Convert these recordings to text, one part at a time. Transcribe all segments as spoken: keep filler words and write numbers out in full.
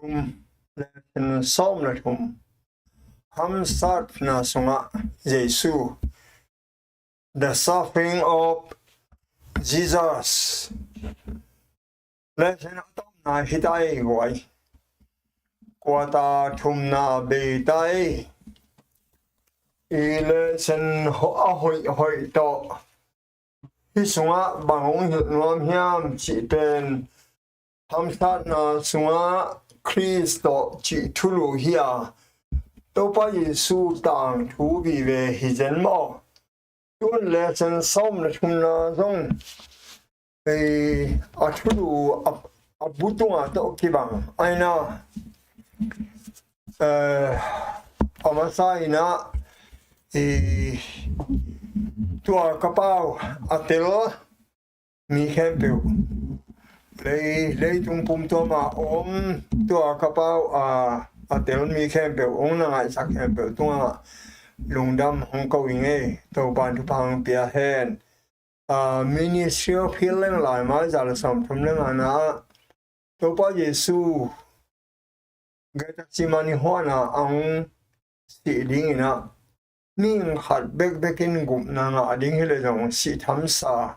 Kum, lesson sawm le thum. Hamsatna sungah Jesu, the suffering of Jesus. Lesson a tawpna hi ta ei guai. Quarter thumna bei ta ei. I lesson ho-, a hoih hoih tawh hih sungah bang hong hilh nuam hiam cih pen, hamsatna sungah Khrist tawh cih thulu hi a, Topa Jesu tangthu vive hi zen maw? Tun lesson sawm le thumna zong, eh, a thulu a, a bu tungah tawh kibang aina, eh, a masa inah, eh, tua ka pau a tel mi khempeuh, lei, leitung pumtuama om tua ka pau a, a tel mi khempeuh, hong na ngaihsak khempeuh tungah lungdam hong ko ing ei. Topan thupha hong pia hen. A, Ministry of Healing Lai Mai za le sawm thum le ngana ah Topa Jesu Gethsemane huana ang sih dingin ah, mihing khat bekbekin gupna ngah ding hi le zong sih thamsa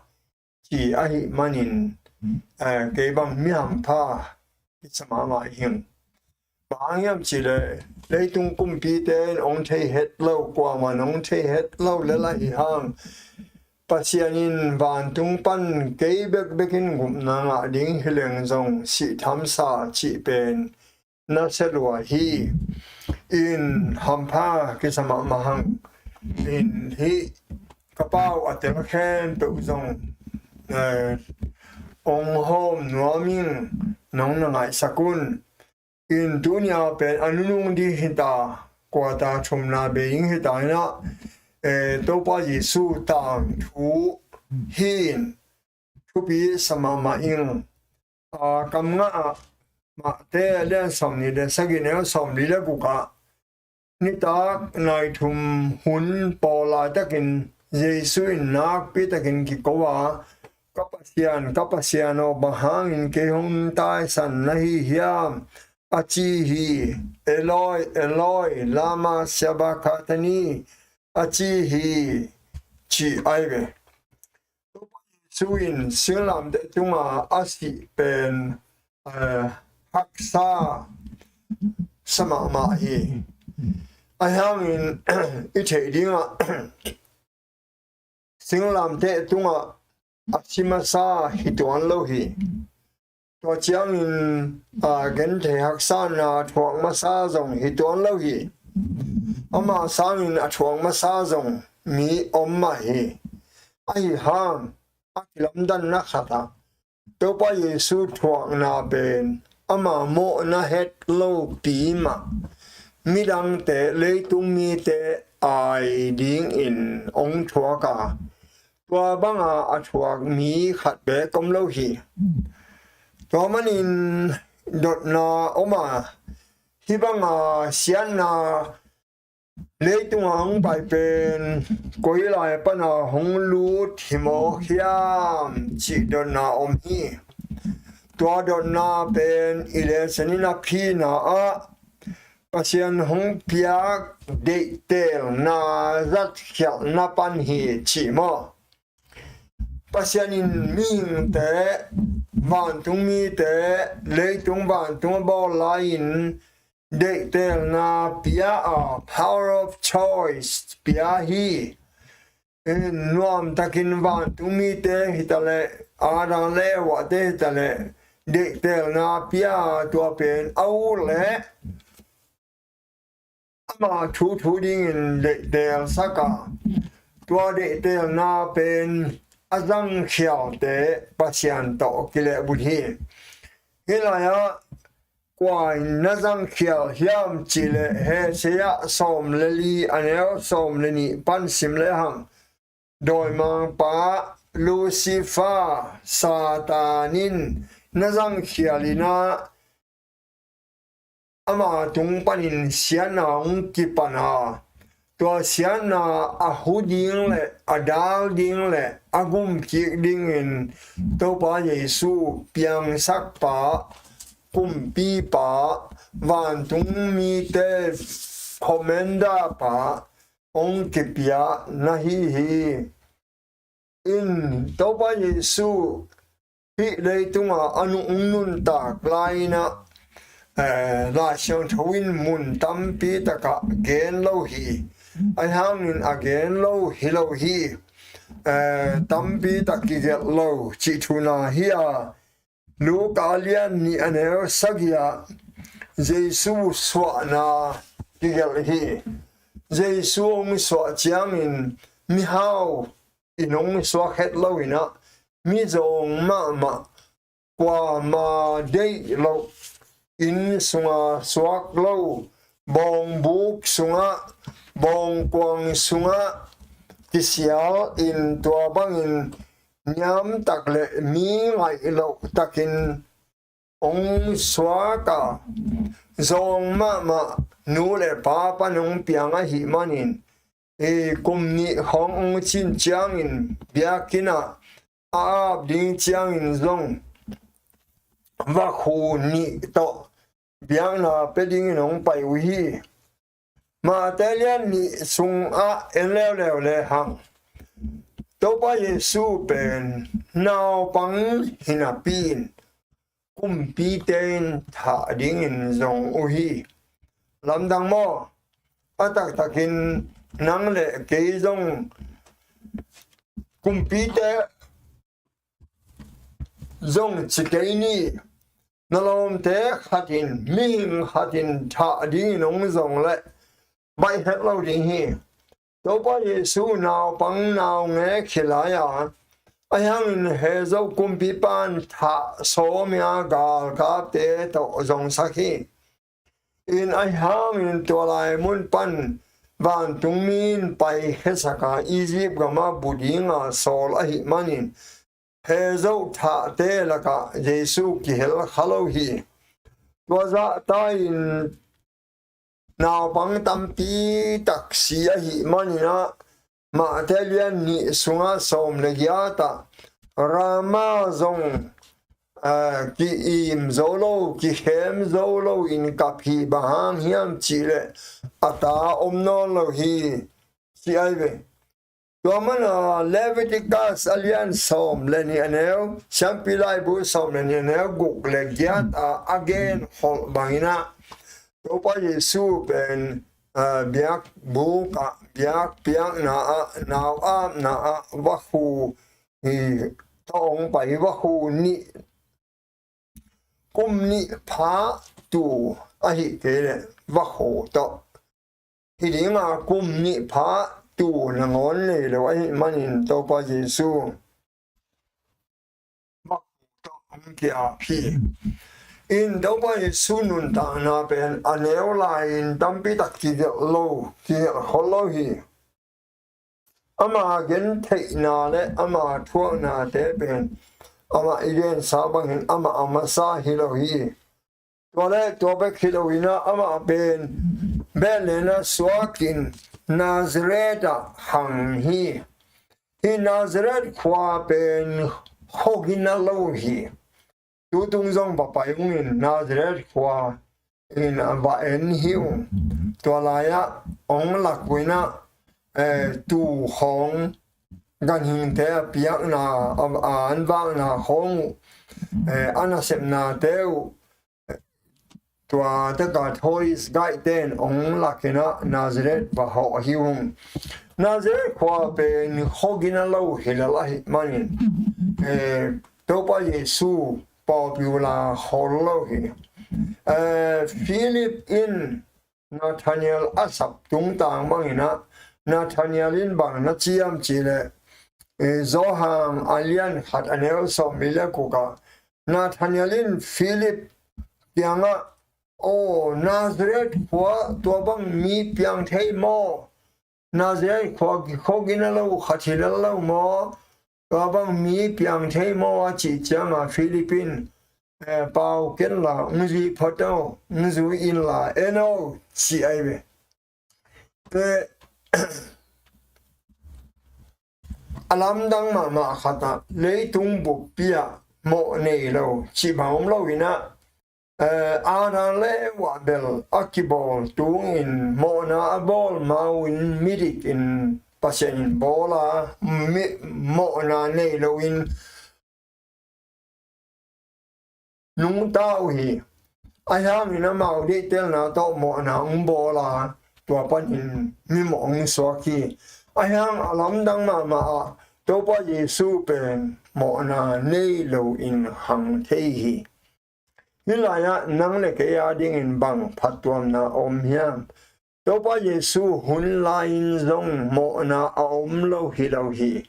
ci ahih manin, eh, kei bang mi hampha kisa mahmah ing. Bang hang hiam cih le, leitung kumpite in hong thei het lo, kuamah in hong thei het lo le la hi hang, Pasian in vantung pan kei bekbekin gupna ngah ding hi leng zong sih thamsa cih pen na sia lua hi. In hampha kisa mahmah hang. In hih ka pau a tel khempeuh zong, eh, hong hawm nuam ing, nong na ngaihsak un. In tuni a pen a nunung ding hi ta, quarter thumna bei ding hi ta inah, eh, Topa Jesu tangthu hi in thupi sa mahmah ing. A, kam nga ah Mate lian sawm nih le sagih neu sawm li le guk ah, nitak nai thum hun pawl laitakin Jesu in nakpi takin kiko a, "Ka Pasian, ka Pasian aw, bang hangin kei hong taisan na hi hiam?" a ci hi. "Eloi, Eloi, lama sabachthani?" a ci hi, ci ai ve. Topa Jesu in singlamteh tunga a sih pen, eh, haksa sa mahmah hi. Ahi hangin i theih dingah singlamteh tungah a si masa hi tuan lo hi. Tua ciangin, a, genthei haksatna a thuak masa zong hi tuan lo hi. Ama sangin a thuak masa zong mi om mah hi. Ahi hang a kilamdanna khatah Topa Jesu thuakna pen ama mawhna het lopi mah midangte, leitung mite ai dingin hong thuak a, tua banga a thuak mi khat bek om lo hi. Tua manin dotna om a, hih banga siatna leitunga hong pai pen koi lai pana hong lut hi mawk hiam cih dotna om hi. Tua dotna pen i lesson in a phina ah Pasian hong piak deihtelna zatkhialhna pan hi cih maw? Pasian in mihingte, vantung mite, leitung vantung a bawl lai-in deihtelna pia a, power of choice pia hi. Nuamtakin vantung mite hi ta leh, Adam le Evate hi ta leh, deihtelna pia a, tua pen a ut leh ama thu thu dingin deihtel sak a, tua deihtelna pen a zangkhialte Pasian tawh kilehbulh hi. Hih lai-ah kua in na zangkhial hiam cih leh, Isaiah sawm le li, a neu sawm le nih pan sim lehang, dawimangpa Lucifer, Satan in na zangkhial in ah, ama tung panin siatna hong kipan a, tua siatna a hu ding le a dal ding le a gum kik dingin Topa Jesu piangsakpa kumpipa, vantung mite commander pa hong kipia na hi hi. In Topa Jesu hih leitunga a nung nuntak lai-inah, eh, Lai Siangtho in mun tampi takah gen lo hi. Ahi hangin a gen lo hi lo hi. Eh, tampi tak kigelh lo cih thuna hi a, Luka a lian nih a neu sagih ah Jesu suahna kigelh hi. Jesu hong suah ciangin mihau in hong suak het lo inah, mizawng mahmah, kuama deih loh, inn sunga suak lo, bawngbuk sungah, bawngkuang sungah kisial in, tua bangin niamtak le mi ngaih loh takin hong suak a, zawng mahmah nu le pa pan hong piang ahih manin, i kum nih khawng hong cin ciangin biakinn ah a ap ding ciangin zong vakhu nih tawh biakna pia dingin hong pai uh hi. Mate lian nih sungah en leuleu le hang, Topa Jesu pen naupang hi napi-in kumpite in thah dingin zong uh hi. Lamdang maw? A taktakin nang le kei zong kumpite zong ci kei ni. Na lawmte khatin, mihing khatin thah dingin hong zong leh baih het lo ding hi. Topa Jesu naupang naungek hi lai a, ahi hangin Hezo kumpipa in thah sawm a, galkapte tawh zongsak hi. In ahi hangin tua lai mun pan vantungmi in paikhiasak a, Egypt gamah bu dinga sawl ahih manin Hezo thahte lakah Jesu kihel kha lo hi. Tua zahta-in naupang tampi tak si ahih manin ah, Mate lian nih sungah sawm le giat ah, Rama zong, ah, ki-im zo lo, kikhem zo lo in kap hi. Bang hang hiam cihleh a ta om nawn lo hi, ci ahi ve. Tua mana Leviticus a lian sawm le nih a neu, Siampi Laibu sawm le nih a neu guk le giat a a gen holh bangin ah, Topa Jesu pen, ah, biakbuk ah, biakpiakna ah, nau apna ah vakhu hi tawh hong pai hi. Vakhu nih, kum nih pha tu ahih kei leh vakhu tawh hi dinga, kum nih pha tu nangawn nei lo ahih manin Topa Jesu vakhu tawh hong ki-ap hi. In Topa Jesu nuntakna pen a neu lai-in tampi tak kigelh lo, kigelh khol lo hi. Ama gentheihna le ama thuaknate pen amah i gensa bangin amah a masa hi lo hi. Tua le tua bek hi lo inah, amah pen Bethlehem ah suakin Nazareth ah hang hi. Hih Nazareth khua pen khuagina lo hi. Tutung zong va pai ungin Nazareth khua in va en hi ung. Tua lai-ah hong lak uh inah, eh, tuu khawng, ganhingte a piakna, a, a an vakna khawng uh, eh, a nasepnate uh, tua taka tourist guide ten hong lak inah Nazareth va hawh hi ung. Nazareth khua pen khuagina lo hi lel ahih manin, eh, Topa Jesu popular khol lo hi. Eh, Philip in Nathanael a sap tungtang bangin ah, Nathanael in bang na ci hiam cihleh, eh, Johan a lian khat a neu sawmnih le guk ah, Nathanael in Philip kiangah, "Aw, Nazareth khua tua bang mi piang thei maw? Nazareth khua khuagina lo, khat hi lel lo maw? Tua bang mi piang thei maw?" a cih ciangah Philip in, "Eh, pau ken la, hong zui phot o, hong zui in la en o," ci ahi ve. Eh, a lamdang mahmah khatah leitung buppi ah mawh nei lo cih bang om lo inah, Eh, Adam le Eva bel a kibawl tungin mawhna a bawl ma-un midik in Pasian in bawl a, mi, mawhna nei loin nungta uh hi. Ahi hangin amau deihtelna tawh mawhna hong bawl a, tua panin mimawh hong suak hi. Ahi hang a lamdang mahmah ah Topa Jesu pen mawhna nei loin hang thei hi. Hih lai-ah nang le kei a dingin bang phattuamna om hiam? Topa Jesu hun lai-in zong mawhna a om lo hi lo hi.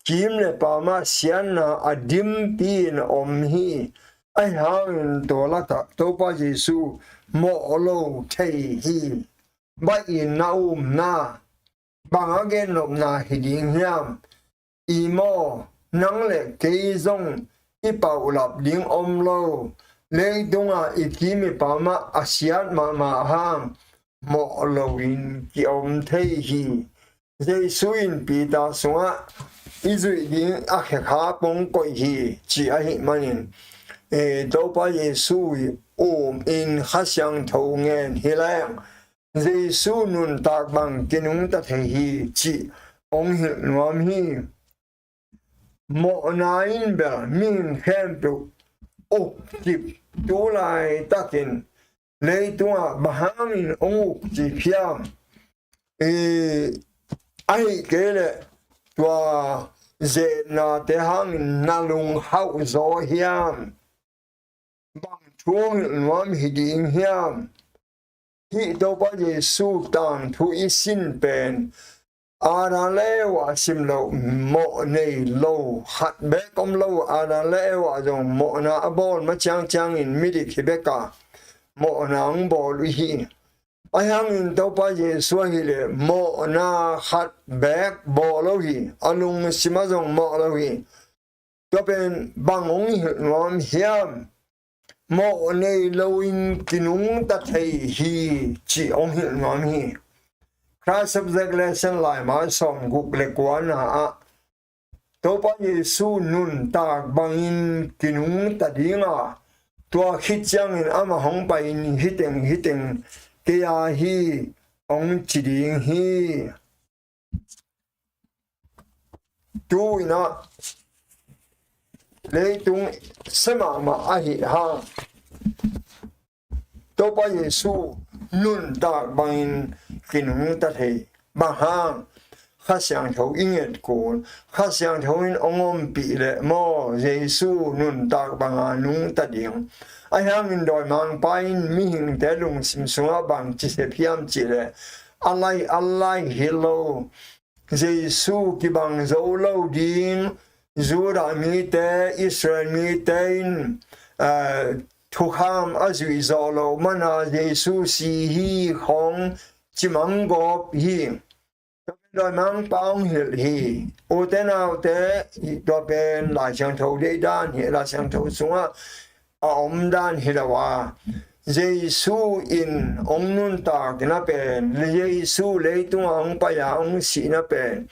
Kim le pam ah siatna a dimpi in a om hi. Ahi hangin tua lakah Topa Jesu mawh lo thei hi. Baih in na umna bang a gennopna hi ding hiam? I maw, nang le kei zong i paulap ding om lo. Leitungah i kim i pam ah a siat mahmah hang mawh loin ki-om thei hi. Jesu in Peter sungah i zuih ding a khekhap hong koih hi, ci ahih manin, eh, Topa Jesu i um in Kha Siangtho ngen hi leng, Jesu nuntak bang kinungta thei hi cih hong hilh nuam hi. Mawhna in bel mihing khempeuh ukcip, tu laitakin leitungah bang hangin hong ukcip hiam? Eh, ahih kei leh tua zehnate hangin na lunghauh zaw hiam? Bang thu hong hilh nuam hi ding hiam? Hih Topa Jesu tangthu i sin pen Adam le Eva sim loh mawh nei lo, khat beek om lo. Adam le Eva zong mawhna a bawl ma ciangciangin midik hi bek a, mawhna hong bawl uh hi. Ahi hangin Topa Jesu ahih leh mawhna khat beek bawl lo hi. A lungsim ah zong mawh lo hi. Tua pen bang hong hilh nuam hiam? Mawh nei loin kinungta thei hi, cih hong hilh nuam hi. Christ Object Lesson laimal sawmguk le kuana ah Topa Jesu nuntak bangin kinungta ding a, tua khit ciangin amah hong pai-in, "Hih teng, hih teng kei a hi," hong ci ding hi. Tu-in ah leitung sia mahmah ahih hang Topa Jesu nuntak bangin kinungta thei. Bang hang? Kha Siangtho i nget kul. Kha Siangtho in hong ompih leh maw, Jesu nuntak banga nungta ding. Ahi hangin dawimangpa in mihingte lungsim sungah bang ci sep hiam cih leh, a lai, a lai hi lo. Jesu kibang zo lo ding, Judah mite, Israel mite in, eh, thukham a zuih zawh loh mana Jesu si hi khawng ci mang gawp hi. Dawimangpa hong hilh hi. Ute naute, tua pen Lai Siangtho deih dan hi, Lai Siangtho sungah a om dan hi lo a, Jesu in hong nuntakna pen, Jesu leitungah hong pai-a hong sihna pen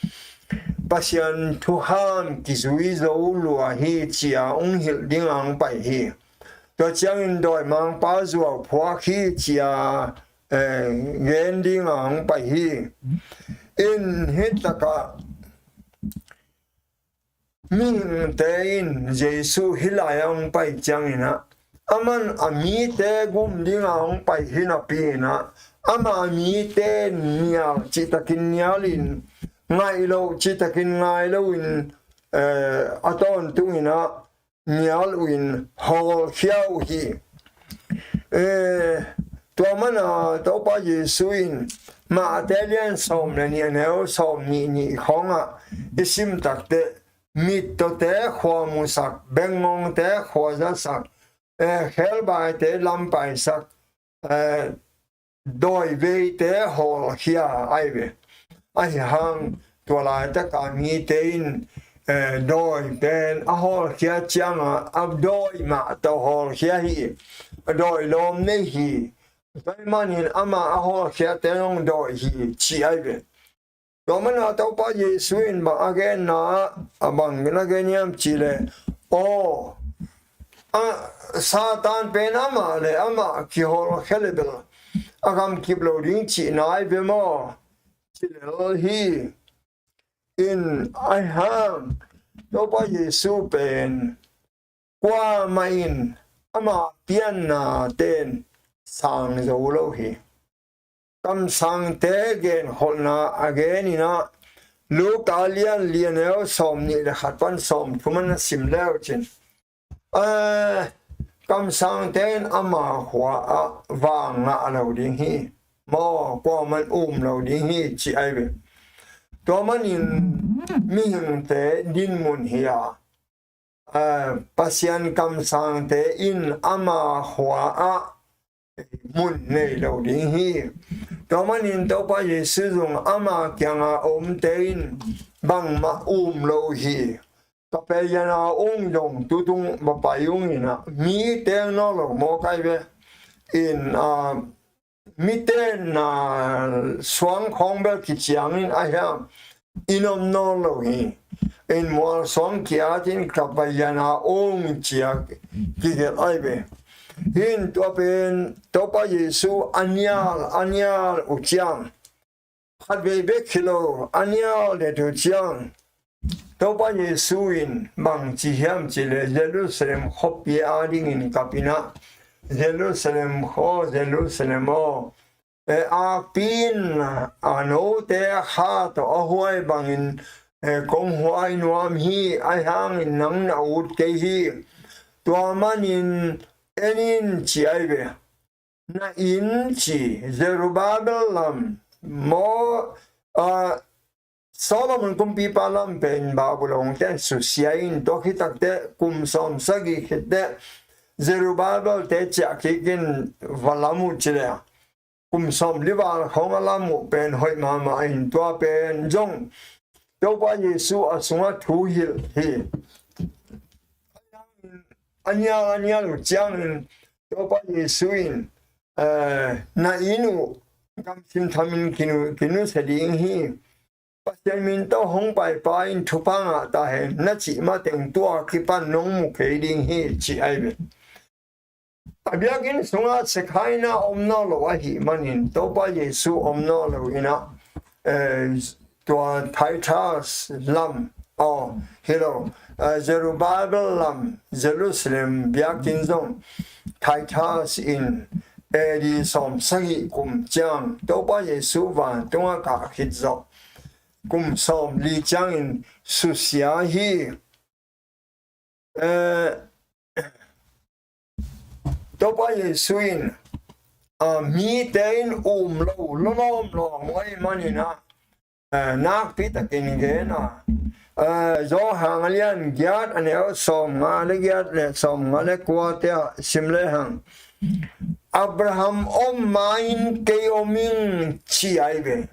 Pasian thukham kizui zo lua hi, ci-a hong hilh dinga hong pai hi. Tua ciangin dawimangpa zuauphuak hi, ci-a, eh, gen dinga hong pai hi. In hih takah mihingte in Jesu hih lai-ah hong pai ciangin ah, aman a mite gum dinga hong pai hi napi-in ah, ama mite nial cihtakin nialin, ngaih loh cihtakin ngai loin, eh, a tawntungin ah nial uh in hawlkhia uh hi. Eh, tua mana Topa Jesu in Mate lian sawm le nih, a neu sawm nih nih khawngah i sim takteh, mittawte khua musak, bengngongte khua zasak, eh, khelbaite lampaisak, eh, dawi veite hawlkhia ahi ve. Ahi hang tua laitaka mite in, eh, dawi pen a hawlkhia cianga a dawi mah tawh hawlkhia hi. A dawi lawm nei hi. Tua ahih manin ama a hawlkhiate zong dawi hi, ci ahi ve. Tua mana Topa Jesu in bang a genna ah, a bang na gen hiam cih leh, aw, a, Satan pen amah le amah kihawlkhia le bel a gamkip lo ding cihna ahi ve maw? Ci lel hi. In ahi hang Topa Jesu pen kuamah in ama pianna ten sang zo lo hi. Kamsangte genkholhna a gen in ah, Luka lian li a neu sawmnih le khat pan sawmthum a na sim le uh cin, a, kamsangte in ama khua ah vang ngah lo ding hi maw, kuamah in um lo ding hi ci ahi ve. Tua manin mihingte dinmun hi a, a, Pasian kamsangte in ama khua ah mun nei lo ding hi. Tua manin Topa Jesu zong ama kianga omte in bangmah um lo hi. Ka pei yana ung dong tutung va pai ung in ah, mi teng nawn lo maw kai ve. In, a, mi tenna suang khawng bel kiciangin a hiam in om nawn lo hi. In mual suang kiatin ka pei yana ung cia kigelh ahi ve. Hin tua pen Topa Jesu a nial a nial uh ciang, khatvei bek hi lo a nial det uh ciang, Topa Jesu in bang ci hiam cih leh Jerusalem khuapi a dingin kap in ah, Jerusalem khaw, Jerusalem aw, e, akpi in a note a kha tawh a huai bangin, e, kong huai nuam hi, ahi hangin nang na ut kei hi. Tua manin en in ci ahi ve. Na inn ci, Zerubbabel lam maw, a, Solomon kumpipa lam pen Babylon ten susia in, tua khit takteh kum sawm sagih khit teh Zerubbabel te ciah kik in va lam uh ci leh, kum sawm li val khawng a lam uh pen hoih mahmah in, tua pen zong Topa Jesu a sungah thu hilh hi. A nial a nial uh ciangin Topa Jesu in, eh, na inn uh gamsim thamin kinu, kinusia ding hi. Pasian min tawh hong paipa in thupha ngah ta hen na cih mateng tua kipan nong mu kei ding hi ci ahi ve. A biakinn sungah Shekinah om nawn lo ahih manin Topa Jesu om nawn lo in ah, eh, tua Titus lam, aw, hi lo, eh, Zerubbabel lam Jerusalem biakinn zong Titus in A D sawm sagih kum ciang Topa Jesu vantungah kah khit zawh kum sawm li ciangin susia hi. Eh, Topa Jesu in, ah, mite in um lo, lawlawm lawm uh ahih manin ah, eh, nakpi takin gen a, eh, Johan a lian giat a neu sawm nga le giat le sawm nga le kua te ah sim lehang, Abraham om ma-in kei om ing ci ahi ve.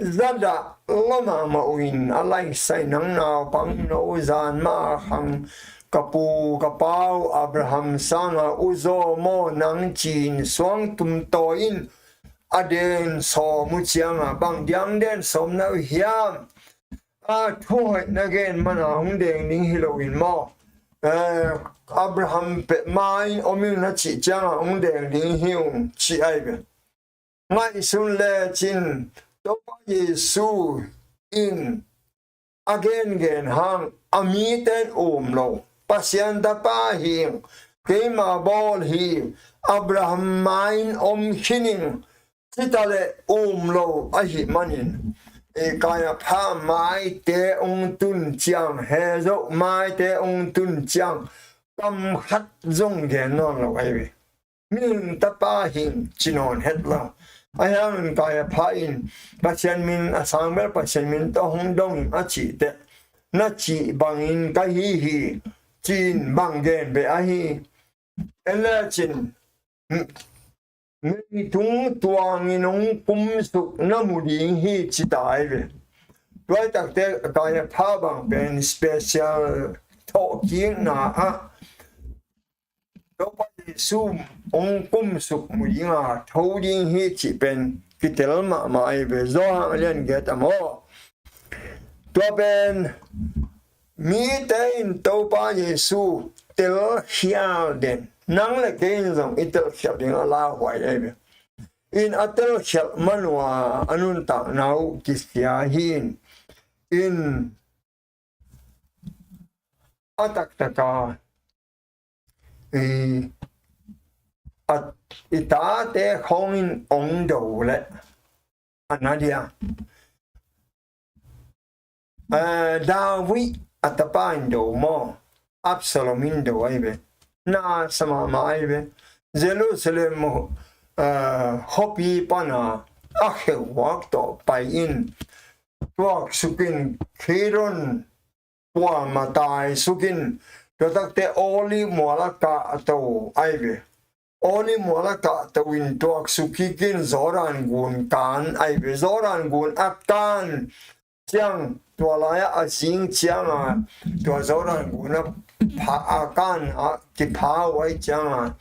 Zadah lua mahmah uh in a laisai nang naupang no zan ma khang ka pu ka pa uh Abraham sanga uh zaw maw nang ci-in suang tum tawi in a den sawm uh cianga bang diang den sawm na uh hiam? A thuhoih na gen mana hong deng ding hi lo in maw? Eh, Abraham peh ma-in om ing na cih cianga hong deng ding hi ung ci ahi ve. Ngaihsun lecin Topa Jesu in a gengen hang a mite in um lo, Pasian tapa hi ing, keima bawl hi, Abraham ma-in om khin ing, cita le um lo ahih manin, e, Kaiapha maite ung tun ciang, he zo maite ung tun ciang kam khat zong gen nawn lo ahi ve. Mihing tapa hi ing ci nawn het lo. Ahi hangin Kaiapha in Pasian min a sang bel Pasian min tawh hong dong a cih teh, na cih bangin ka hi hi ci-in bang gen beh ahi. En lecin, m-, meitung tuangin hong kumsuk na mu ding hi ci ta ahi ve. Tuai takte Kaiapha bang pen special thawhkikna ah Topa Jesu hong kumsuk mu dinga tho ding hi cih pen kitel mahmah ahi ve. Johan a lian giat a maw? Tua pen mite in Topa Jesu telkhial den. Nang le kei in zong i telkhial ding a lauhuai ahi ve. In a telkhial man uh a, a nuntakna uh kisia hi in. In a taktak a i, a, i tate khawng in ong do leh a na dia. Eh, David a tapa in do maw, Absalom in do ahi ve. Na sa mahmah ahi ve. Jerusalem, eh, khuapi pana a kheuhuak tawh pai in, tuaksuk in Kidron puama taisuk in, tua takte Olive mual a kahto ahi ve. Olive mual a kahto in tuaksuk kik in Jordan gun kan ahi ve. Jordan gun a kan ciang, tua lai-ah a zing cianga tua Jordan gun a pha, a kan a kipha uh ahi cianga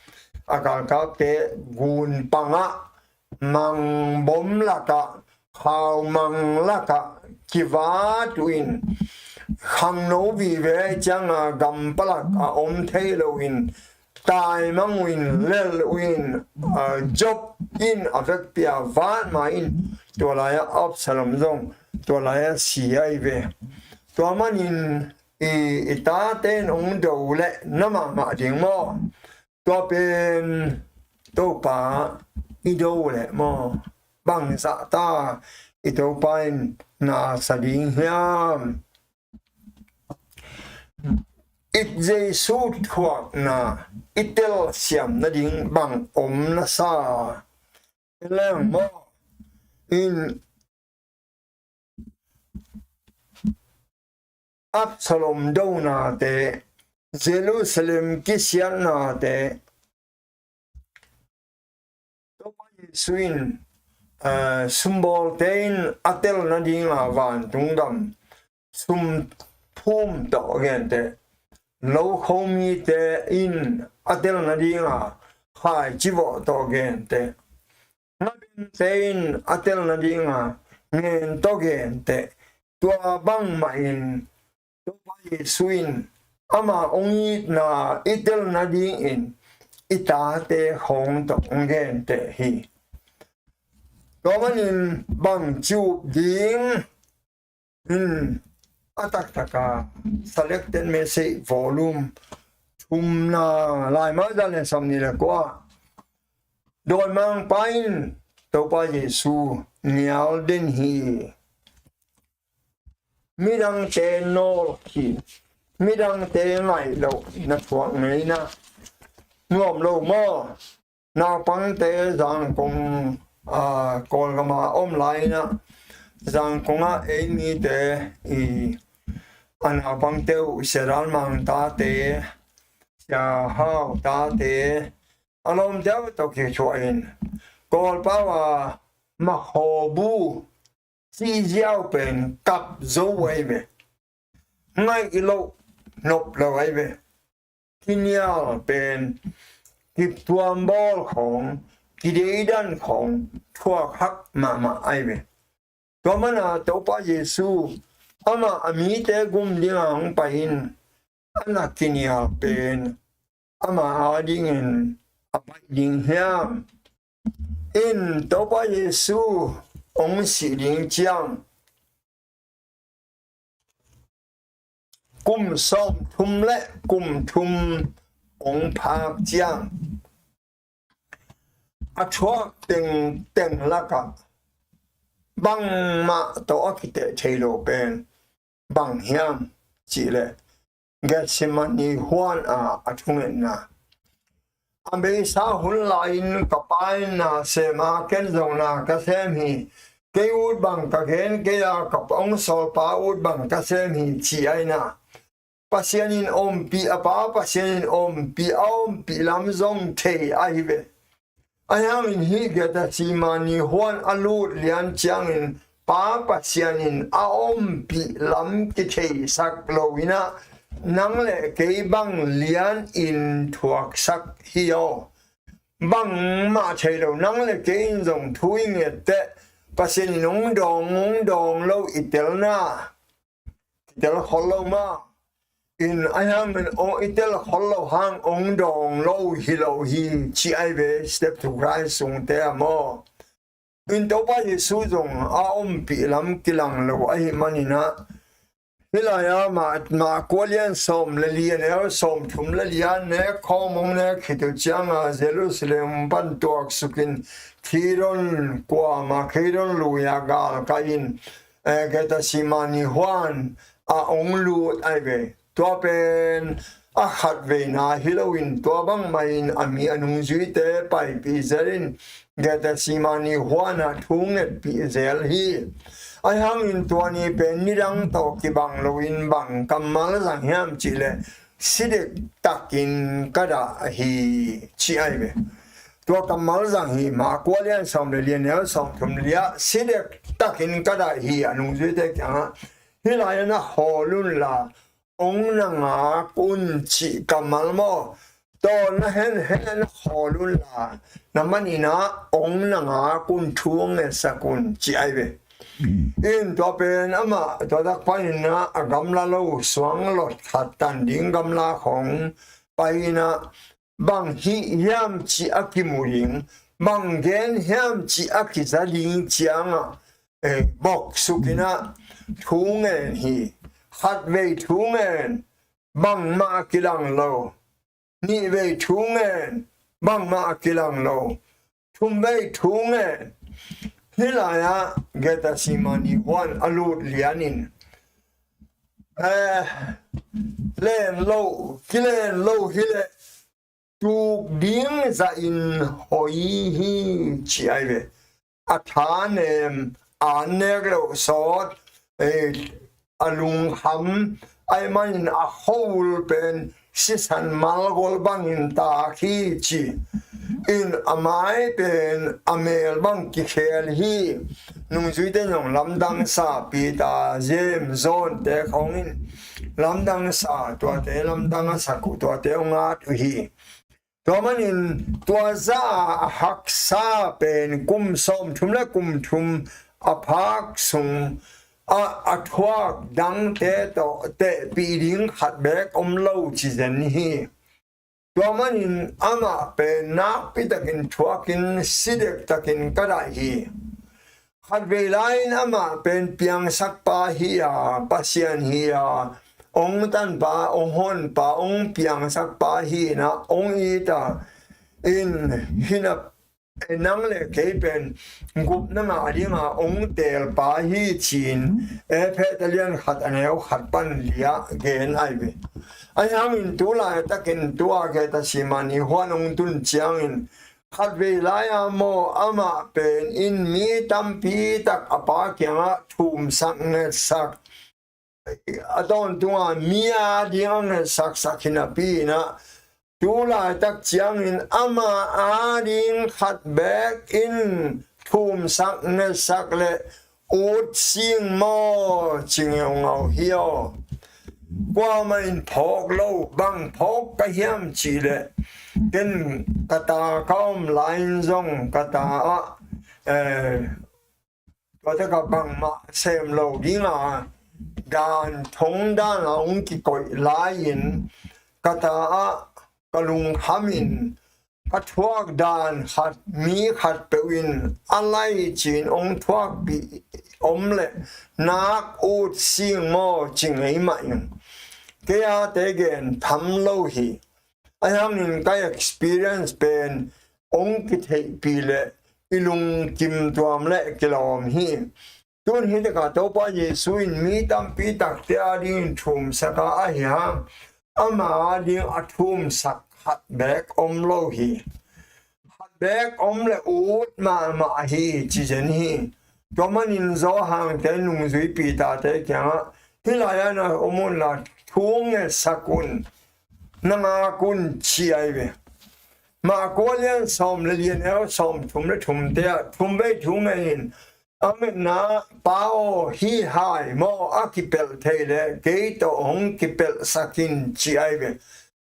a galkapte gun pangah mangbom lakah, khaumang lakah kivat uh in, khangno vive cianga gampalak a om thei lo in, taimang uh in, lel uh in, a, Joab in a vekpi a vat ma in, tua lai-ah Absalom zong tua lai-ah si ahi ve. Tua manin i, i tate in ong do leh na mahmah ding maw? Tua pen Topa i do leh maw, bangzah ta i Topa in na sa ding hiam? I Jesu thuakna i telsiam nading bang om na sa? Leng maw, in Absalom donate, Jerusalem kisiatnate, Topa Jesu in, eh, sumbawlte in a tel nadinga vantung gam sum phum tawh gente, lo khomite in a tel nadinga khaici vawh tawh gente, ngabente in a tel nadinga ngen tawh gente, tua bangmah in Topa Jesu in ama ong itna i tel nadingin i tate khawng tawh ong gente hi. Tua manin bang ci up ding in a taktaka selected message volume thumna, Laimai zan le sawmnih le kua, dawimangpa in Topa Jesu nial den hi. Midangte nawlkhin, midangte ngaih loh na thuak ngeina nuam lo maw? Naupangte Zangkong, a, Kawlgama om lai-inah Zangkongah ei mite i a naupangte uh Sia Dal Mang tate, Sia Hau tate, a lawmte uh tawh kithuah in Kawlpau a makhawbu sihziau pen kap zo ahi ve. Ngaih i loh nop lo ahi ve. Kinial pen kituambawl khawng, kideidan khawng thuak hak mahmah ahi ve. Tua mana Topa Jesu amah a mite gum dinga hong pai in, a na kinial pen ama adingin a baih ding hiam? In Topa Jesu hong sih ding ciang kum sawmthum le kum thum hong phak ciang a thuak tengteng lakah bangmah tawh a kiteh thei lo pen bang hiam cihleh Gethsemane huan a a thungetna. A beisa hun lai-in ka Pa in na sem a, ken zong na ka sem hi. Kei ut bang ka gen kei a, ka Pa, hong sawlpa ut bang ka sem hi ci ahi na. Pasian in ompih a Pa, Pasian in ompih, a ompih lam zong thei ahi ve. Ahi hangin hih Gethsemane huan a lut lian ciangin Pa Pasian in a ompih lam kitheisak lo-inah nang le kei bang lianin thuaksak hi aw. Bangmah thei lo, nang le kei in zong thu i nget teh Pasian in hong dawng, hong dawng lo i telna, i tel khol lo mah. In a hiangin ong i tel khol lo hang ong dawng lo hi lo hi ci ai ve, Step to Christ sungte a maw. In Topa Jesu zong a ompih lam kilang lo ahi maninah, hih lai-a mah, mah kua lian sawm le li a neu sawm thum le li a nek khawm ong nek khit uh cianga Jerusalem pan tuaksukin Kidron kuama Kidron lui-a galkai-in, eh, Gethsemane huan a ong lut ai ve. Tua pen a khatveina hi loin tua bangmahin a mi a nungzuite paipih zelin Gethsemane huanah thu ngetpih zel hi. Ahi hangin tua ni pen nidang tawh kibang loin bang kammal zang hiam cihleh, si dektakin ka dah hi ci ai ve. Tua kammal zang hi, mah kua lian sawm le li a neu sawm thum le li ah, si dektakin ka dah hi a nungzuite kiangah, hih lai-ah na khawl unla ong na ngak un cih kammal maw? Taw na hen hen na khawl unla, na maninah ong na ngak un thu ong ngetsak un ci ai ve. In tua pen amah tua dak paninah a gamla lo suang lot khat tan ding gamla khong painah bang hih hiam cih a kimu ding, bang gen hiam cih a kiza ding ciangah, eh, boksukinah thu ngen hi. Khatvei thu ngen, bangmah a kilang lo. Nihvei thu ngen, bangmah a kilang lo. Thumvei thu ngen. Hih lai-ah Gethsemane huan a lut lianin, eh, len lo, kilen lo hileh tuk ding zahin hoi hi ci ai ve. A thanem, an nek loh sawt, eh, a lungkham ai manin a khua-ul pen sisan malgol bangin tak hi ci. In a mai pen a mel bang kikhel hi. Nungzuite zong lamdang sa, Peter, James, John te khongin lamdang sa, tuate lamdang a sak uh, tuate hong at uh hi. Tua manin tua za a haksa pen kum sawm thum le kum thum a phak sung a, a thuak dangte tawh tehpih ding khat beek om lo ci zen hi. Tua manin amah pen nakpi takin thuakin si dek takin ka daih hi. Khatvei lai-in amah pen piangsakpa hi a, Pasian hi a, ong tanpa, ong honpa, ong piangsakpa hi inah, ong it a, in hina nang le kei pen gupna ngah dinga ong teelpa hi ci-in, Efesa lian khat a neu khat pan li-ah gen ai ve. Ahi hangin tu laitakin tua Gethsemane huan ong tun ciangin, khatvei lai-a maw amah pen in mi tampi tak a Pa kiangah thumsak ngetsak, a tawntunga mi a ding a ngetsaksak hi napi inah, tu laitak ciangin amah a ding khat beek in thumsak ngetsak le ut sing maw ci ngeungau hi aw. Kuamah in phawk lo, bang phawk ka hiam cihleh, ken ka ta ka om lai-in zong ka ta ah, eh, tua tekah bangmah sem lo dinga dan thong dana ong kikoih lai-in ka ta ah ka lungkhamin ka thuak dan khat mi khat peuh in a lai ci-in ong thuakpih om le nak ut sing maw ci ngei mah ing. Kei a te gen tham lo hi. Ahi hangin ka experience pen ong kitheihpih le i lungkim tuam le kilawm hi. Tun hi takah Topa Jesu in mi tampi takte a dingin thumsak a, ahi hang ama a ding a thumsak khat beek om lo hi. Khat beek om le ut mahmah hi ci zen hi. Tua manin Johan te nungzui Peter te kiangah, hih lai-ah na om unla thu ngetsak un, na ngak un ci ai ve. Mah kua lian sawm le li a neu sawm thum le thumte ah thumvei thu ngenin, a metna, Pa aw, hih hai maw a kipelh thei le kei tawh hong kipelhsak in ci ai ve.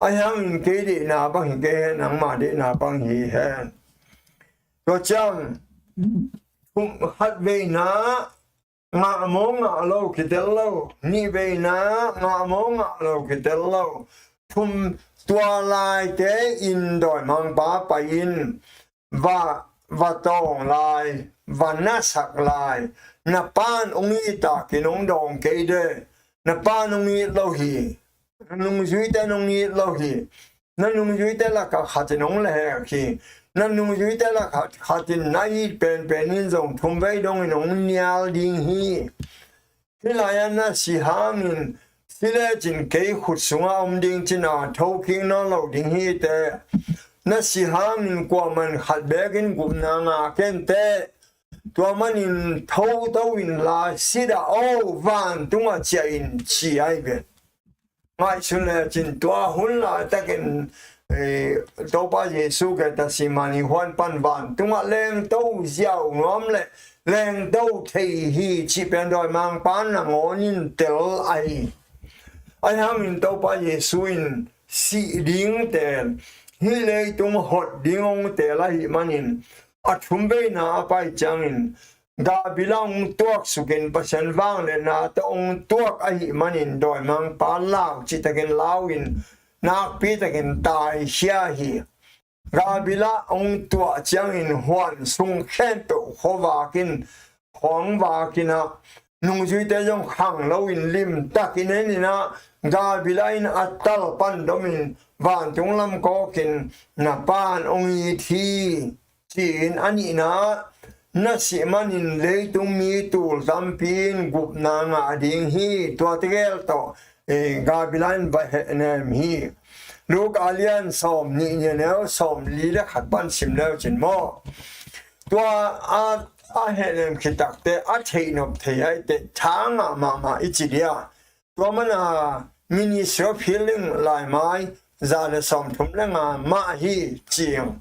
Ahi hangin kei deihna bang hi kei hen, nangma deihna bang hi hen. Tua ciang, khatveina ngah maw ngah lo kitel lo, nihveina ngah maw ngah lo kitel lo. Thum, tua laite in dawimangpa pai in va, va tawng lai, va nasak lai, na pa'n hong it takin hong dawng kei de, na pa'n hong it lo hi, na nungzuite in hong it lo hi, na nungzuite lakah khat in hong lehhek hi, na nungzuite lakah khat in na it penpen in zong thumvei dongin hong nial ding hi. Hih lai-ah na si hangin, si lecin kei khut sungah om ding cina thokik nawn lo ding hi teh. Na si hangin kuaman khat bekin gupna ngah ken teh. Tua manin thoto inla si dah o, vantungah ciah in ci ahi ve. Ngaihsun lecin tua hun laitakin, eh, Topa Jesu Gethsemane huan pan vantungah lengto ziau nuam le lengto thei hi cih pen dawimangpa nangawnin tel ahi. Ahi hangin Topa Jesu in sih ding teel, hih leitung hot ding hong teel ahih manin, a thumveina a pai ciangin Gabila hong tuaksukin Pasian vangliatna tawh hong tuak ahih manin dawimangpa lau cihtakin lau in nakpitakin taikhia hi. Gabila hong tuah ciangin huan sung khempeuh khuavak in, khuang vak in ah, nungzuite zong khang loin limtakin en in ah, Gabila in a talpan domin vantung lam kawkin na pa'n hong it hi. Ci-in a nihna, na sih manin leitung mi tul tampi in gupna ngah ding hi. Tua tegel tawh, eh, Gabila in va hehnem hi. Luka a lian sawm nih, a neu sawm li le khat pan sim leu cin maw. Tua a, a hehnem khit takteh a theihnop thei ahi teh tha ngah mahmah i ci dia. Tua mana Ministry of Healing laimai za le sawmthum le nga mah hi ci-in.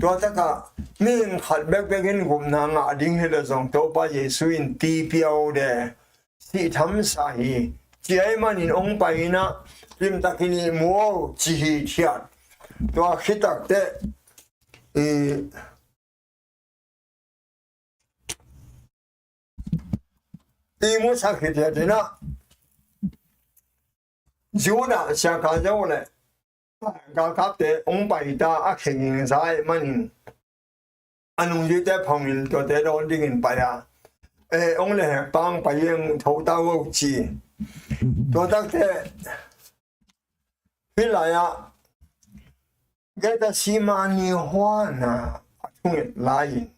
Tua takah mihing khat bekbek in gupna ngah ding hi le zong Topa Jesu in ti pia o de, sih thamsa hi ci ahih manin hong pai in ah, limtakin ihmu o ci hithiat. Tua khit takteh i ihmusak hithiat in ah, Judah Iskariot le galkapte hong pai ta a, khe ging za ahih manin a nungzuite phawngin tuate dawn dingin pai a, eh, hong lehhekpa hong pai in, tho ta o ci. Tua takteh hih lai-ah Gethsemane huan ah a thunget lai-in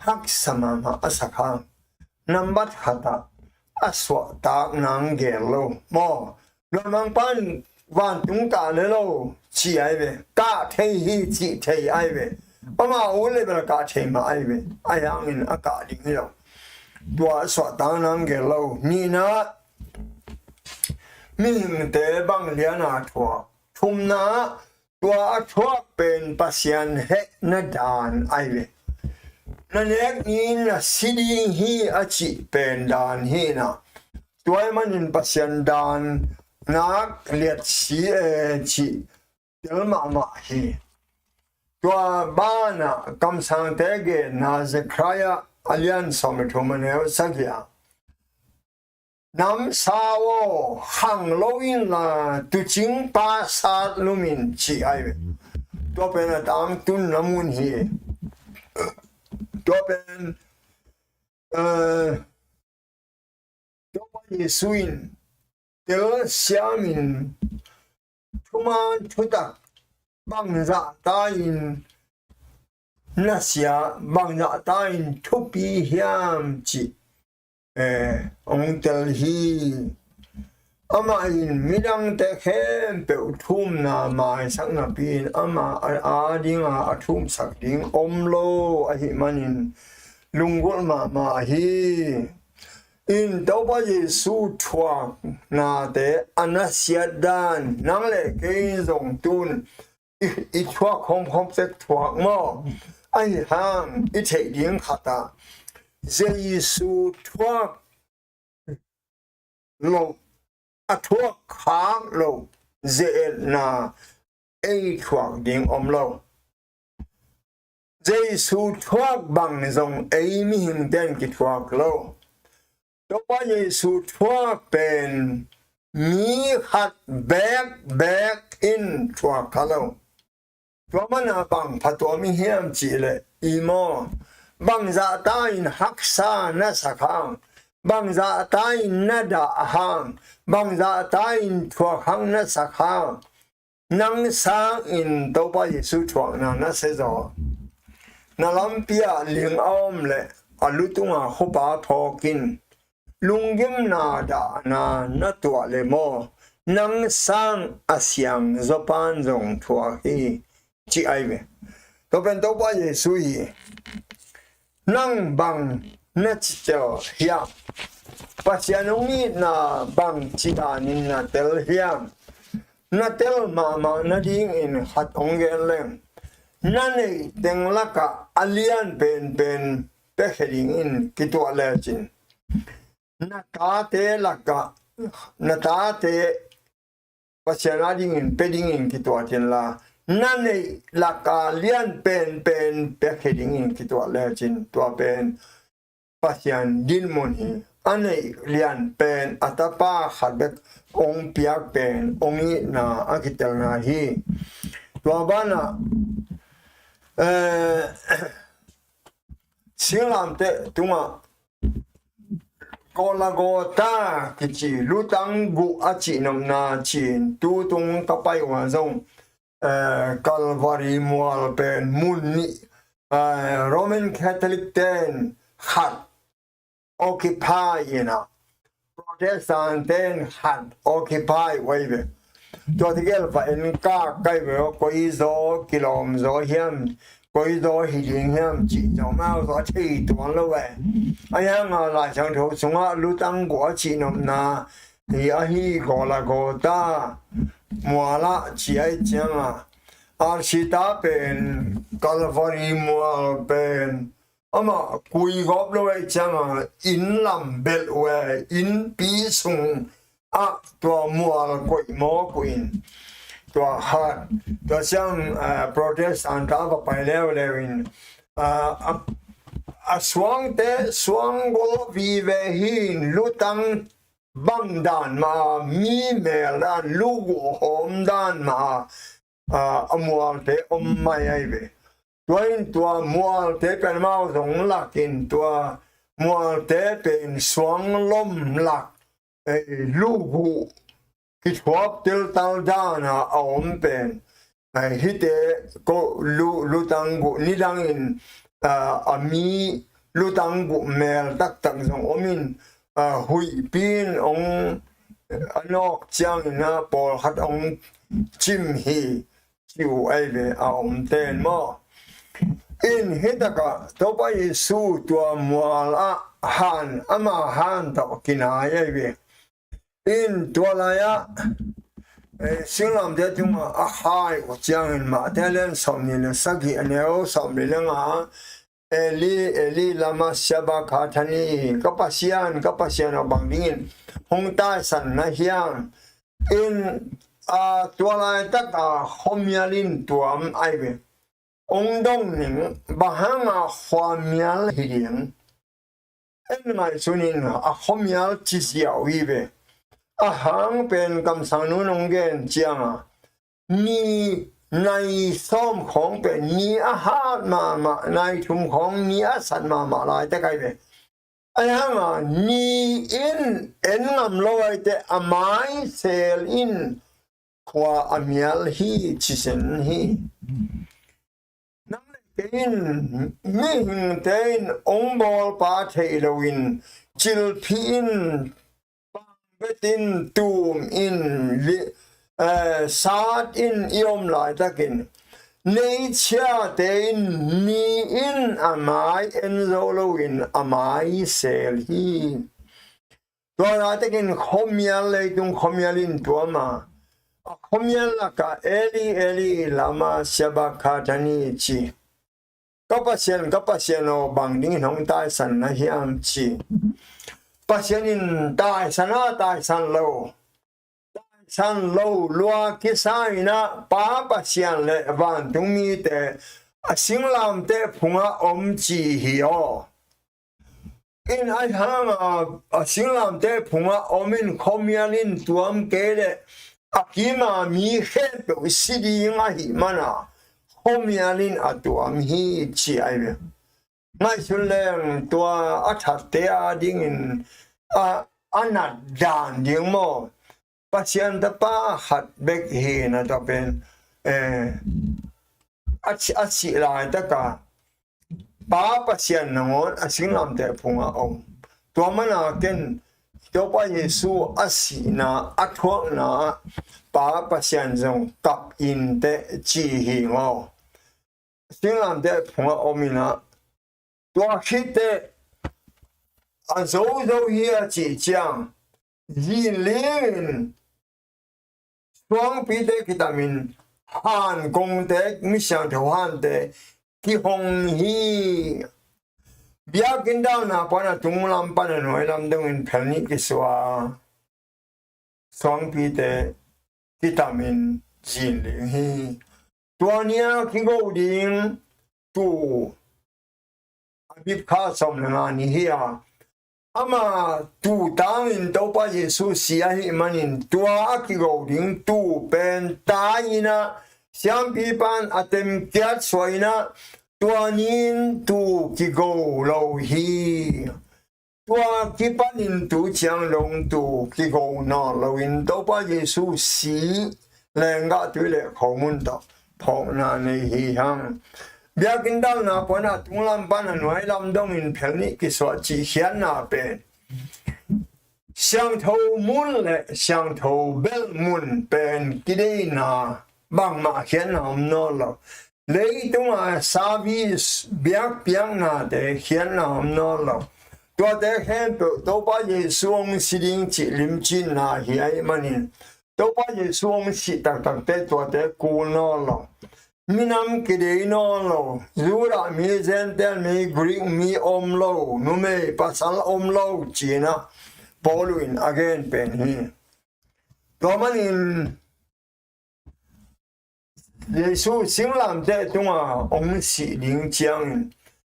haksa mahmah a sak hang, nambat khat ah a suahtak nang gel lo maw. Dawimangpa in vantung kah le lo ci ahi ve, kah thei hi cih thei ahi ve. Amah ut le bel kah thei mah ahi ve. Ahi hangin a kah ding hi lo. Tua a suahtak nang gel lo. Nihna, mihingte bang lian a thuak. Thumna, tua a thuak pen Pasian hehna dan ahi ve. Na nek ni-in na si ding hi a cih pen dan hi in ah, tua ahih manin Pasian dan nak liat si e cih tel mahmah hi. Tua banah kamsangte genna Zechariah a lian sawm le thum, a neu sagih ah, namsau aw, khang lo inla tuucing pa sat lum in ci ahi ve. Tua pen a tangtunna mun hi. Tua pen, eh, Topa Jesu in telsiam in thuman thutak bangzah ta in na sia, bangzah ta in thupi hiam cih, eh, hong tel hi. Amah in midangte khempeuh thumna maisak napi in amah a, a dinga a thumsak ding om lo ahih manin lunggulh mahmah hi. In Topa Jesu thuaknate a nasiat dan nang le kei zong tun i, i thuak khawmkhawm tek thuak maw? Ahi hang i theih ding khat ah Jesu thuak lo, a thuak khak lo ze-etna ei thuak ding om lo. Jesu thuak bang zong ei mihingte in kithuak lo. Topa Jesu thuak pen mi khat bekbek in thuak kha lo. Tua mana bang phatuam i hiam cihleh i maw, bang zahta in haksa na sak hang, bang zahta in na dah hang, bang zahta in thuak hang na sak hang, nang sangin Topa Jesu thuakna na sia zaw. Na lampi ah ling a om leh a lu tunga khuapa phawk in. Lunggimna dahna na tuah leh maw, nang sang a siang Zawpan zong thuak hi, ci ai ve. Tua pen Topa Jesu hi. Nang bang na ci tel hiam? Pasian hong itna bang ci danin na tel hiam? Na tel mahmah nadingin khat hong gen leng, na neih teng lakah a lian penpen piakhia dingin kituah lecin, na tate lakah, na tate Pasian adingin pia dingin kituah tinla, na neih laka lian penpen piakhia dingin kituah lecin, tua pen Pasian dinmun hi. A neih lian pen a tapa khat bek hong piak pen hong itna a kitelna hi. Tua banah, eh, singlamteh tungah Golgotha kici lutang guh a cihnopna ci-in tutung ka pai uh a zong, eh, Calvary mual pen mun nih, eh, Roman Catholic ten khat occupy inah, Protestant ten khat occupy uh ai ve. Tua tegel va en kak kai ve, koi zaw kilawm zaw hiam, koi zaw hi ding hiam cih zaw mau zaw a thei tuan lo ve. A hianga Lai Siangtho sungah lutang guh a cihnopna hi ahi Golgotha mualah ci ai cianga, arsi ta pen Calvary mual pen amah kuigawp lo ai cianga inn lam belh uh e, innpi sung ah tua mual koih mawk uh in, tua hat, tua ciang, ah, Protestant ta va pai leuleu in, ah, a, a suangte suang gol vive hi in, lutang bang dan mah a, mi mel dan, luguh hawm dan mah a, ah, a mualte om mai ai ve. Tua in tua mualte pen amau zong lakin tua mualte pen suang lom lak, eh, luguh kithuap teltal dana a om pen, eh, hihte ko lu, lutang guh nidangin, ah, a mi lutang guh mel taktak zong om in, ah, huihpi in hong, a nawk ciangin a pawlkhat hong cim hi. Ci uh ai ve a om ten maw. In hitakah Topa Jesu tua mual ah han, ama han tawh kinai ai ve. In tua lai-ah, eh, singlamte tungah a khai uh ciangin Mate lian sawmnih le sagih a neu sawmli le nga, Eli, Eli, lama sabakthani, ka Pasian, ka Pasian aw, bang dingin hong taisan na hiam? In, a, tua laitak a khuamial in tuam ai ve. Hong dong ning, bang hanga khuamial hi ding? En ngaihsun in, a khuamial ci ziau hi ve. A hang pen kamsang nun hong gen cianga, ni nai sawm khawng pen ni a hat mahmah, nai thum khawng ni a sat mahmah laitak ai ve. Ahi hanga ni in en ngam lo ai teh a mai sel in khua a mial hi, ci sen hi. Nang le kei in, mihingte in hong bawlpa thei loin, cilphih in, pangbet in, tum in, li-, eh, sat in i om laitakin, neihsiate in ni in a mai en zo loin a mai sel hi. Tua laitakin khuamial, leitung khuamial in tuam a, a khuamial lakah Eli, Eli, lama sabakthani ci. Ka Pasian, ka Pasian aw, bang dingin hong taisan na hiam ci. Pasian in taisan a, taisan lo, taisan lo lua kisa in a, Pa Pasian le vantung mite a singlamteh phungah om ci hi aw. in a hanga a singlamteh phungah om in khuamial in tuam kei leh a kima mi khempeuh si ding ahih mana khuamial in a tuam hi ci ahi ve. Ngaihsun leng tua a thatte a dingin a, a nat dan ding maw? Pasian tapa khat bek hi na tua pen, eh, a, a sih laitaka Pa Pasian nangawn a singlamteh phungah om. Tua mana ken Topa Jesu a sihna a thuakna ah Pa Pasian zong kap inteh ci hi maw? Singlamteh phungah om inah tua khitteh a zozo hi a cih ciang zinling in suangpite kitamin han kongte, misiangtho hante kihong hi. Biakinn dalna pan a tunglam pan a nuailam dongin phelnih kisuah suangpite kitamin zinling hi. Tua ni a kigo ding tuu a bipkha sawm le nga ni hi a, ama tuu tangin Topa Jesu si ahih manin tua a kigo ding tuu pen tai inah siampipan a temkiat suah inah tua ni-in tuu kigo lo hi. Tua kipanin tu ciang dong tuu kigo nawn loin Topa Jesu si lenggah tui le khomun tawh phawkna nei hi hang. Biakinn dalna pan a tunglam pan a nuailam dongin phelnih kisuah cih khiatna pen siangtho mun le siangtho belh mun pen kideina bangmah khiatna om nawn lo. Leitunga service biakpiaknate khiatna om nawn lo. Tuate khempeuh Topa Jesu hong si ding cih limcinna hi ahih manin Topa Jesu hong sih taktakte tuate kul nawn lo. Minam kidei nawn lo. Judah mi, Gentile mi, Greek mi om lo, numei pasal om lo cinah Paul in a gen pen hi. Tua manin Jesu singlamteh tunga hong sih ding ciangin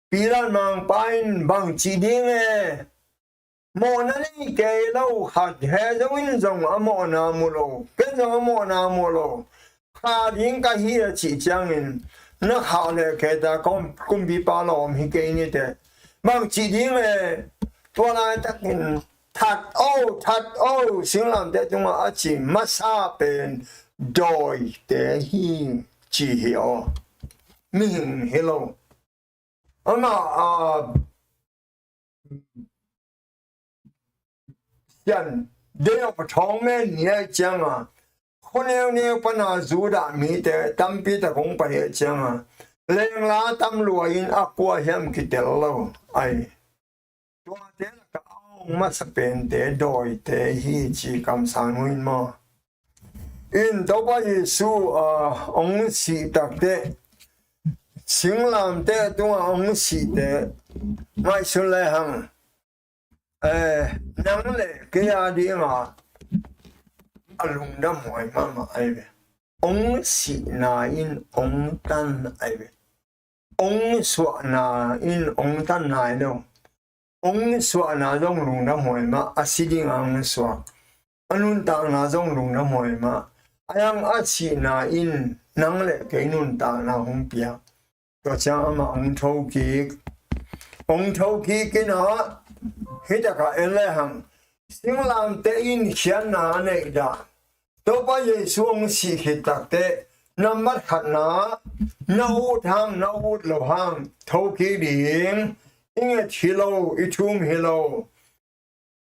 Pilat mangpa in bang ci ding e? Mawhna nei kei lo khat he zongin zong a mawhna mu lo, ken zong a mawhna mu lo, kha ding ka hi a cih ciangin na khah le kei ta kumpipa lawm hi kei nite. Bang ci ding e? Tua laitakin that o, that o, singlamteh tungah a ci masa pen dawite hi ci hi aw. Mihing hi lo. Amah a sian dei a thawng men ni a cianga khuaneu neu pana Judah mite tampi tak hong pai a cianga lengla tam luain a kua hiam kitel lo ai. Tuate laka a hong masa pente dawite hi ci kamsang uh in maw? In Topa Jesu a hong sih takte singlamteh tunga hong sihte ngaihsun le hang. Eh, nang le kei a dinga a lungdam huai mahmah ai ve. Hong sihna in hong tan ai ve. Hong suahna in hong tan nai lo. Hong suahna zong lungdam huai mah, a si dinga hong suah. A nuntakna zong lungdam huai mah. A yang a sihna in nang le kei nuntakna hong piak. Tua ciang amah hong thokik. Hong thokik inah hih takah en le hang singlamteh in khiatna a neih dah. Topa Jesu hong sih khit takte nambat khatna na ut hang na ut lo hang thokik ding. I nget hi lo, i thum hi lo.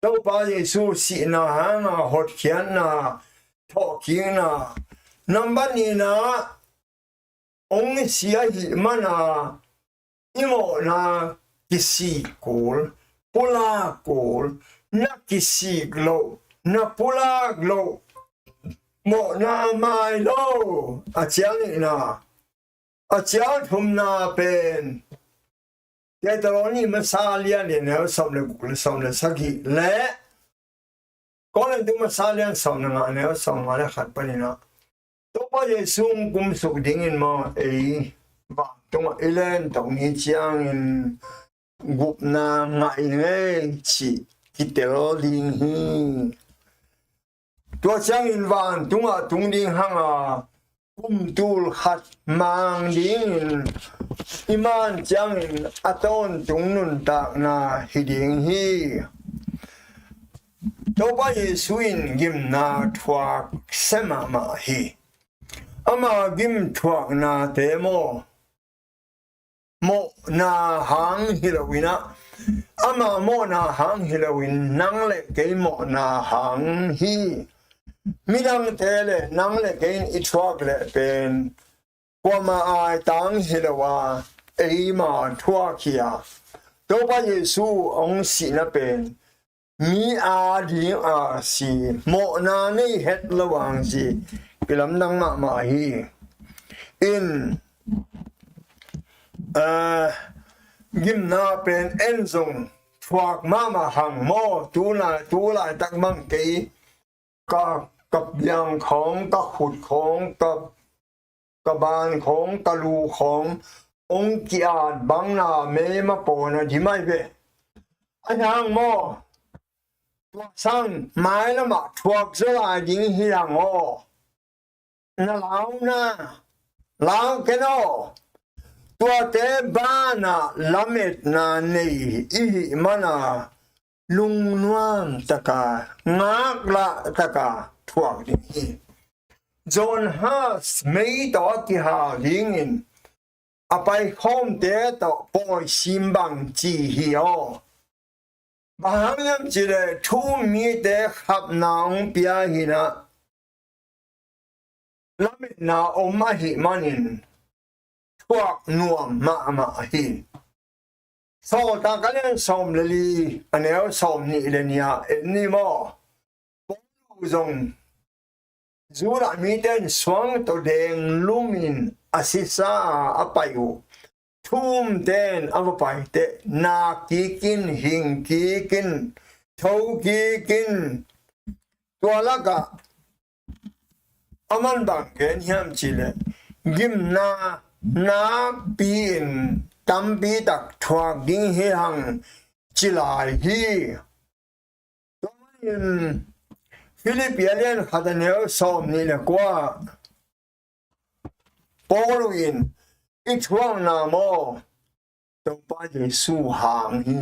Topa Jesu sihna hanga hotkhiatna, thawhkikna. Nambat nihna hong si ahih mana i mawhna kisik kul, pulak kul, na kisik loh, na pulak loh, mawhna mai lo. A cial nihna, a cial thumna pen Thesalonika masa lian in neu sawm le guk le sawm le sagih le Korintu masa lian sawm le nga neu sawm nga le khat paninah Topa Jesu hong kumsuk dingin maw ei vantungah i len tok ni ciangin gupna ngah i ngei cih kitel ding hi. Tua ciangin vantungah tung ding hanga kumtul khat mang dingin i man ciangin a tawntung nuntakna hi ding hi. Topa Jesu in gimna thuak sia mahmah hi. Ama gim thuaknate maw, mawhna hang hi loin ah, ama mawhna hang hi loin nang le kei mawhna hang hi. Midangte le nang le kei in i thuak le pen kuama aitang hi lo a, eima thuak hi a. Topa Jesu hong sihna pen mi a ding a si, mawhna nei het lo ang si, kilamdang mahmah hi. In, eh, gimna pen en zong thuak mahmah hang maw, tu lai, tu laitak mang kei, ka, ka biang khawng, ka khut khawng, ka ka ban khawng, ka lu khawng hong ki-at bangna meima pawna dim ai ve. A hiang maw, tua sang mailamah thuak zaw lai ding hi hang aw. Na launa, lau ken aw. Tuate banah lametna nei i hih mana lungnuam taka, ngaklah taka thuak ding hi. John Huss mei tawh a kihal dingin a paikhawmte tawh pawi sim bang ci hi aw. Bang hang hiam cih leh thu-um mite khapna hong pia hi-in ah, lametna om ahih manin thuak nuam mahmah hi. Sawltak a lian sawm le li, a neu sawm nih le nih ah en ni maw? Paul zong Judah mite in suang tawh deng lumin a sisa a pai uh thu-umte in a va pai teh, nak kik in, hing kik in, tho kik in, tua lakah a man bang gen hiam cih leh, gimna nakpi-in tampi tak thuak ding hi hang ci lai hi. Tua manin Philippi a lian khat a neu sawm nih le kua, Paul in i thuakna maw, Topa Jesu hang hi.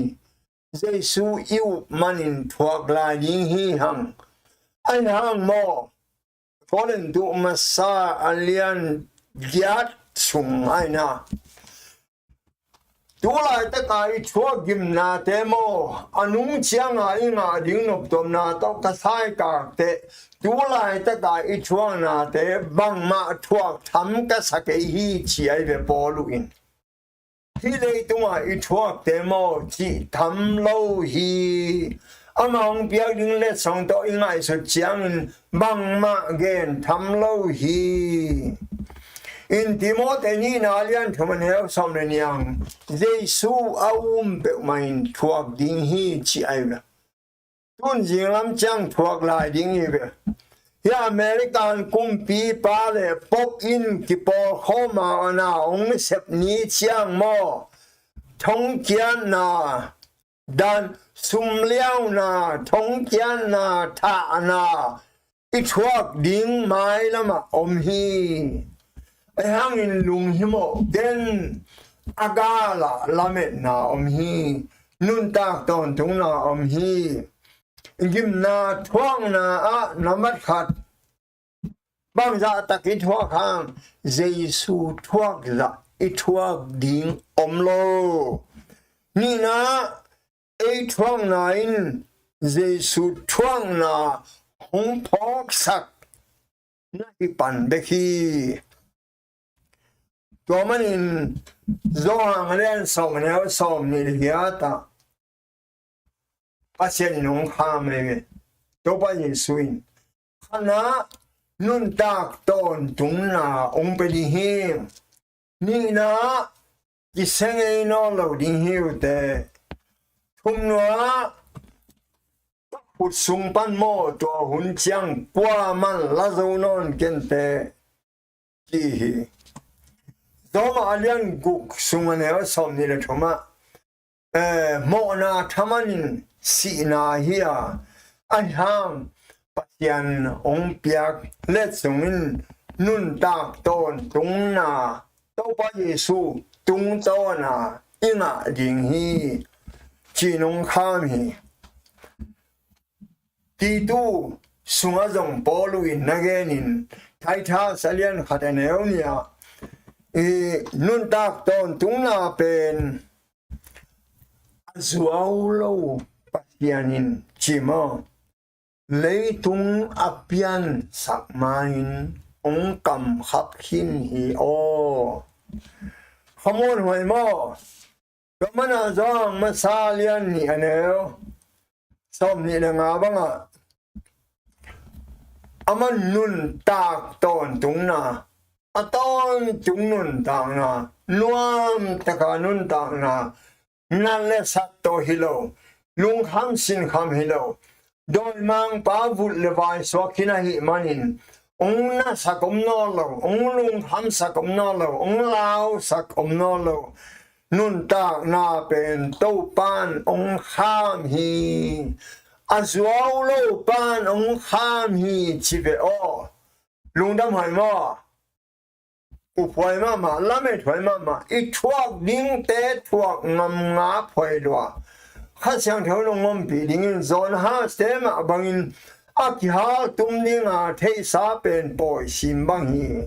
Jesu i up manin thuak lai ding hi hang. Ahi hang maw, Korintu masa a lian giat sung ahi na, tu laitaka i thuak gimnate maw, a nung cianga i ngah ding noptuamna tawh ka saikakte, tu laitaka i thuaknate bangmah thuak tham ka sa kei hi, ci ahi ve Paul in. Hih leitunga i thuakte maw, cih tham lo hi. Ama hong piak ding letsong tawh i ngaihsut ciangin bangmah gen tham lo hi. In Timoti nihna a lian thum a neu sawm le nih ah, Jesu a um peuhmah in thuak ding hi, ci ahi ve. Tun zinglam ciang thuak lai ding hi ve. Hih American kumpipa le pop in kipawlkhawm a, a na hong sep ni ciang maw, thongkiatna, dan sumliauna, thongkiatna, thahna i thuak ding mailamah om hi. Ahi hangin lunghimawh ken, a galah lametna om hi. Nuntak tawntungna om hi. Gimna thuakna ah nambat khat, bangzah tak i thuak hang, Jesu thuak zah i thuak ding om lo. Nihna, ei thuakna in Jesu thuakna hong phawksak na hi pan bek hi. Tua manin Johan a lian sawm a neu sawm nih le giat ah Pasian in hong kham hi ve. Topa Jesu in khatna, nuntak tawntungna hong pia ding hi. Nihna, kisia ngei nawn lo ding hi uh teh. Thumna, khut sung pan maw, tua hun ciang kuaman la zo nawn ken teh, ci hi. Roma a lian guk sung a neu sawm nih le thum ah, eh, mawhna thaman in sihna hi a, ahi hang Pasian hong piak letsong in nuntak tawntungna Topa Jesu tungtawna i ngah ding hi, ci-in hong kham hi. Titu sungah zong Paul in na genin, Titus a lian khat a neu nih ah, i nuntak tawntungna pen a zuau lo Pasian in ci maw, leitung a piansak ma-in hong kamkhap khin hi aw. Khamuanhuai maw? Tua mana Johan masa lian nih a neu sawm nih le nga bangah, aman nuntak tawntungna, a tawntung nuntakna, nuamtaka nuntakna, nat le sat tawh hi lo, lungkham sinkham hi lo, dawimangpa vut le vai suak khin ahih manin, hong nasak om nawn lo, hong lungkhamsak om nawn lo, hong lausak om nawn lo. Nuntakna pen Topan hong kham hi. A zuau lo pan hong kham hi ci ve aw. Lungdam huai maw? Uphuai mahmah, lamethuai mahmah, i thuak dingte thuak ngamnga phuai lua. Kha Siangtho in hong ompih dingin John Harte mah bangin a kihal tum dinga theihsa pen pawi sim bang hi.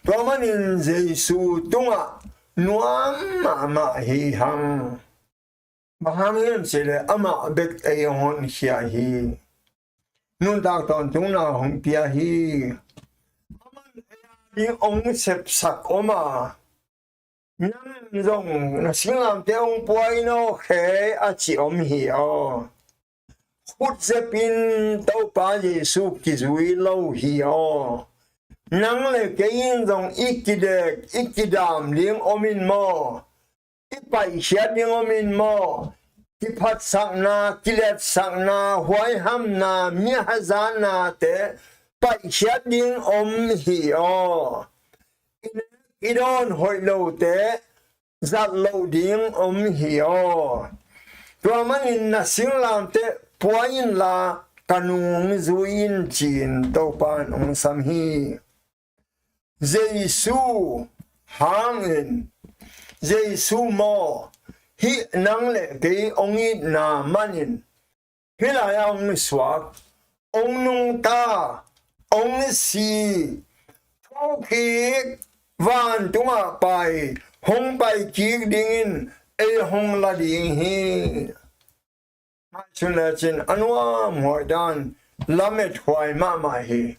Tua manin Jesu tungah nuam mahmah hi hang. Bang hang hiam cih leh amah bek ei hong honkhia hi. Nuntak tawntungna hong pia hi. Aman ei a ding hong sepsak om a, nang zong na singlamteh hong pua in aw khe a ci om hi aw. Khut zepin Topa Jesu kizui lo hi aw. Nang le kei in zong i kidek i kidam ding om in maw? I paihkhiat ding om in maw? Kiphatsakna, kiletsakna, huaihamna, mi hazatnate paihkhiat ding om hi aw. I nek i dawn hoih lote zat loh ding om hi aw. Tua manin na singlamteh pua inla ka nung zui in ci-in Topan hong sam hi. Jesu hangin, Jesu maw, hih nang le kei hong itna manin hih lai-ah hong suak, hong nungta, hong si, thukik, vantungah pai, hong paikik dingin ei hong la ding hi. Ngaihsun lecin a nuamhuai dan lamethuai mahmah hi.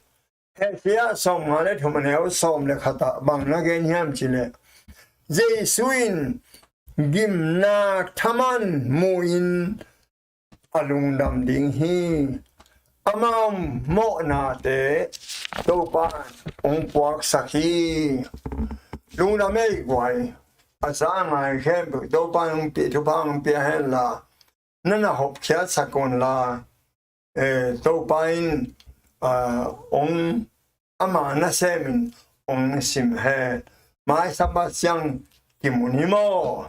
Hesaya sawmnga le thum a neu sawm le khatah bang na gen hiam cih leh, Jesu in gimna thaman mu-in a lungdam ding hi. Amau mawhnate Topa in hong puaksak hi. Lungdam ei guai. A za a ngai khempeuh Topa in hong pia, thupha hong pia henla, na na hopkhiatsak unla, eh, Topa in, ah, hong, ama nasemin hong sim hen. Mai Sabbath ciang kimu ni maw?